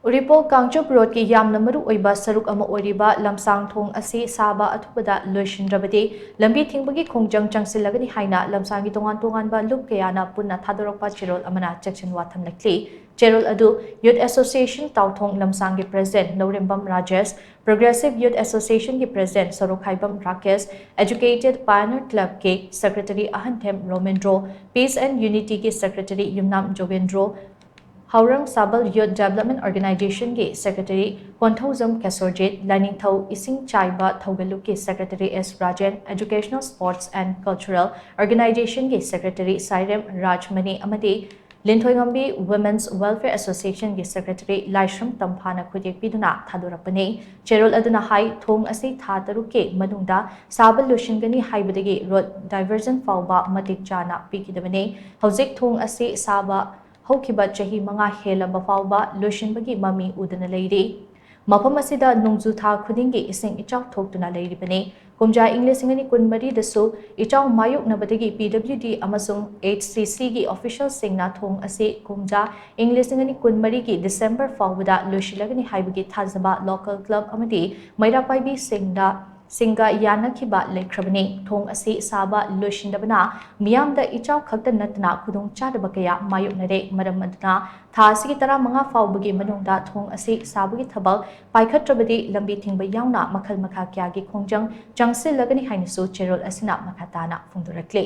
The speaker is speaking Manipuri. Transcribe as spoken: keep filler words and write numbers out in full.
ꯎꯔꯤꯄꯣꯛ ꯀꯥꯡꯆꯨꯞ ꯔꯣꯗꯀꯤ ꯌꯥꯝꯅ ꯃꯔꯨ ꯑꯣꯏꯕ ꯁꯔꯨꯛ ꯑꯃ ꯑꯣꯏꯔꯤꯕ ꯂꯝꯁꯥꯡ ꯊꯣꯡ ꯑꯁꯤ ꯁꯥꯕ ꯑꯊꯨꯕꯗ ꯂꯣꯏꯁꯤꯟꯗ꯭ꯔꯕꯗꯤ ꯂꯝꯕꯤ ꯊꯤꯡꯕꯒꯤ ꯈꯣꯡꯖꯪ ꯆꯪꯁꯤꯜꯂꯒꯅꯤ ꯍꯥꯏꯅ ꯂꯝꯁꯥꯡꯒꯤ ꯇꯣꯉꯥꯟ ꯇꯣꯉꯥꯟꯕ ꯂꯨꯞ ꯀꯌꯥꯅ ꯄꯨꯟꯅ ꯊꯥꯗꯣꯔꯛꯄ ꯆꯦꯔꯣꯜ ꯑꯃꯅ ꯆꯦꯛꯁꯤꯟꯋꯥ ꯊꯝꯂꯛꯂꯤ꯫ ꯆꯦꯔꯣꯜ ꯑꯗꯨ ꯌꯨꯠ ꯑꯦꯁꯣꯁꯤꯌꯦꯁꯟ ꯇꯥꯎꯊꯣꯡ ꯂꯝꯁꯥꯡꯒꯤ president Naorem Rajesh, progressive youth ꯑꯦꯁꯣꯁꯤꯌꯦꯁꯟꯒꯤ president Sorokhaibam Rakesh, educated pioneer ꯀ꯭ꯂꯕꯀꯤ secretary Ahanthem Romendro, peace and ꯌꯨꯅꯤꯇꯤꯒꯤ ꯁꯦꯀ꯭ꯔꯦꯇꯔꯤ ꯌꯨꯝꯅꯥꯝ ꯖꯣꯒꯦꯟꯗ꯭ꯔꯣ, ꯍꯥꯎꯔꯪ ꯁꯥꯕꯜ ꯌꯨꯠ ꯗꯦꯕꯂꯞꯃꯦꯟ ꯑꯣꯔꯒꯅꯥꯏꯖꯦꯁꯟꯒꯤ ꯁꯦꯀ꯭ꯔꯦꯇꯔꯤ ꯀꯣꯟꯊꯧꯖꯝ ꯀꯦꯁꯣꯔꯖꯤꯠ, ꯂꯥꯏꯅꯤꯡꯊꯧ ꯏꯁꯤꯡ ꯆꯥꯏꯕ ꯊꯧꯒꯜꯂꯨꯞꯀꯤ secretary S Rajen, educational sports and cultural ꯑꯣꯔꯒꯅꯥꯏꯖꯦꯁꯟꯒꯤ ꯁꯦꯀ꯭ꯔꯦꯇꯔꯤ ꯁꯥꯏꯔꯦꯝ ꯔꯥꯖꯃꯅꯤ ꯑꯃꯗꯤ ꯂꯤꯟꯊꯣꯏꯉꯝꯕꯤ ꯋꯨꯃꯦꯟꯁ ꯋꯦꯜꯐꯤꯌꯔ ꯑꯦꯁꯣꯁꯤꯌꯦꯁꯟꯒꯤ ꯁꯦꯀ꯭ꯔꯦꯇꯔꯤ ꯂꯥꯏꯁ꯭ꯔꯝ ꯇꯝꯐꯥꯅ ꯈꯨꯠꯌꯦꯛ ꯄꯤꯗꯨꯅ ꯊꯥꯗꯣꯔꯛꯄꯅꯤ꯫ ꯆꯦꯔꯣꯜ ꯑꯗꯨꯅ ꯍꯥꯏ, ꯊꯣꯡ ꯑꯁꯤ ꯊꯥ ꯇꯔꯨꯛꯀꯤ ꯃꯅꯨꯡꯗ ꯁꯥꯕ ꯂꯣꯏꯁꯤꯟꯒꯅꯤ ꯍꯥꯏꯕꯗꯒꯤ ꯔꯣꯗ ꯗꯥꯏꯚꯔꯖꯟ ꯐꯥꯎꯕ ꯃꯇꯤꯛ ꯆꯥꯅ ꯄꯤꯈꯤꯗꯕꯅꯤ꯫ ꯍꯧꯖꯤꯛ ꯊꯣꯡ ꯑꯁꯤ ꯁꯥꯕ ꯍꯧꯈꯤꯕ ꯆꯍꯤ ꯃꯉꯥ ꯍꯦꯜꯂꯕ ꯐꯥꯎꯕ ꯂꯣꯏꯁꯤꯟꯕꯒꯤ ꯃꯃꯤ ꯎꯗꯅ ꯂꯩꯔꯤ꯫ ꯃꯐꯝ ꯑꯁꯤꯗ ꯅꯣꯡꯖꯨ ꯊꯥ ꯈꯨꯗꯤꯡꯒꯤ ꯏꯁꯤꯡ ꯏꯆꯥꯎ ꯊꯣꯛꯇꯨꯅ ꯂꯩꯔꯤꯕꯅꯤ꯫ ꯀꯨꯝꯖꯥ ꯏꯪ ꯂꯤꯁꯤꯡ ꯑꯅꯤ ꯀꯨꯟꯃꯔꯤꯗꯁꯨ ꯏꯆꯥꯎ ꯃꯥꯌꯣꯛꯅꯕꯗꯒꯤ ꯄꯤ ꯗꯕ꯭ꯂꯤꯎ ꯗꯤ ꯑꯃꯁꯨꯡ ꯑꯦꯆ ꯁꯤ ꯁꯤꯒꯤ ꯑꯣꯐꯤꯁꯤꯌꯦꯜꯁꯤꯡꯅ ꯊꯣꯡ ꯑꯁꯤ ꯀꯨꯝꯖꯥ ꯏꯪ ꯂꯤꯁꯤꯡ ꯑꯅꯤ ꯀꯨꯟꯃꯔꯤꯒꯤ ꯗꯤꯁꯦꯝꯕꯔ ꯐꯥꯎꯕꯗ ꯂꯣꯏꯁꯤꯜꯂꯒꯅꯤ ꯍꯥꯏꯕꯒꯤ ꯊꯥꯖꯕ ꯂꯣꯀꯦꯜ ꯀ꯭ꯂꯕ ꯑꯃꯗꯤ ꯃꯩꯔꯥ ꯄꯥꯏꯕꯤꯁꯤꯡꯗ ꯁꯤꯡꯒ ꯌꯥꯅꯈꯤꯕ ꯂꯩꯈ꯭ꯔꯕꯅꯤ꯫ ꯊꯣꯡ ꯑꯁꯤ ꯁꯥꯕ ꯂꯣꯏꯁꯤꯟꯗꯕꯅ ꯃꯤꯌꯥꯝꯗ ꯏꯆꯥꯎ ꯈꯛꯇ ꯅꯠꯇꯅ ꯈꯨꯗꯣꯡꯆꯥꯗꯕ ꯀꯌꯥ ꯃꯥꯌꯣꯛꯅꯔꯦ꯫ ꯃꯔꯝ ꯑꯗꯨꯅ ꯊꯥ ꯑꯁꯤꯒꯤ ꯇꯔꯥꯃꯉꯥ ꯐꯥꯎꯕꯒꯤ ꯃꯅꯨꯡꯗ ꯊꯣꯡ ꯑꯁꯤ ꯁꯥꯕꯒꯤ ꯊꯕꯛ ꯄꯥꯏꯈꯠꯇ꯭ꯔꯕꯗꯤ ꯂꯝꯕꯤ ꯊꯤꯡꯕ ꯌꯥꯎꯅ ꯃꯈꯜ ꯃꯈꯥ ꯀꯌꯥꯒꯤ ꯈꯣꯡꯖꯪ ꯆꯪꯁꯤꯜꯂꯒꯅꯤ ꯍꯥꯏꯅꯁꯨ ꯆꯦꯔꯣꯜ ꯑꯁꯤꯅ ꯃꯈꯥ ꯇꯥꯅ ꯐꯣꯡꯗꯣꯔꯛꯂꯤ꯫